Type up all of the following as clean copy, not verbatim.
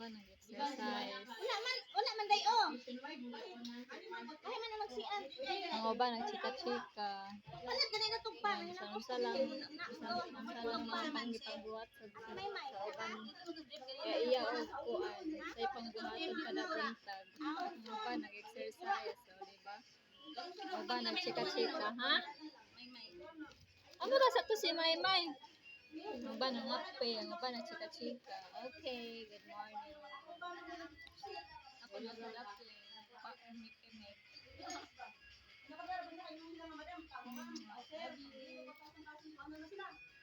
Ba nag-exercise. Wala man day oh. Ay man ang magsian. Ang uban nagchika-chika. Wala ganay na tugpa. Yan, bisan unsa lang, bisan unsa lang mga pangipangbuhat sa uban. Kaya iya og kuan, say pangbuhaton kada buntag. Ang uban nag-exercise, so di ba? Ang uban nagchika-chika, ha? Ano ra sa to si Maymay? Ang uban nangape, ang uban nagchika-chika. Okay, good morning. Ako na sa daplin. Pa-umik-imik. Love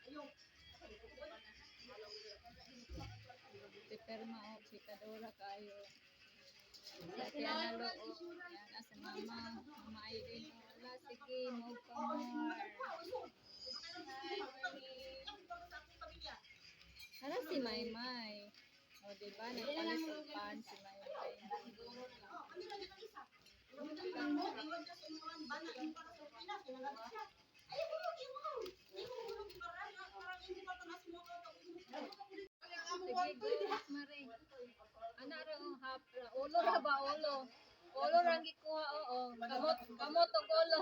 you. Pipirma o, chikadora kayo. Sa Tiana Lo, o. Yan, asa mama. Mama Irene, o. Wala, sige, move pa more. Hi, Bernie. Hala si Maymay. O, diba? Nagpalit og pan si Maymay. Sige, go, Mare. Ana ra ang hap ra. Ulo ra ba ulo? Ulo ra ang gikuha, oo. Kamot, kamot og ulo.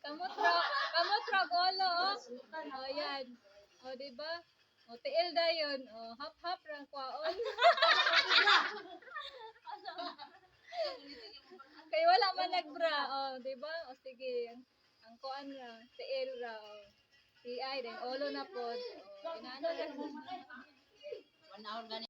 Kamot ra og ulo, oh. Oh, yan. Oh, di ba? Oh, tiil dayon. Oh, hap-hap ra ang kuhaon. Kay wala man nagbra, oh, di ba? O sige, ang kuan ra, tiil ra, oh. TI din, ulo na pod. Oh, inaano na. 1 hour gani.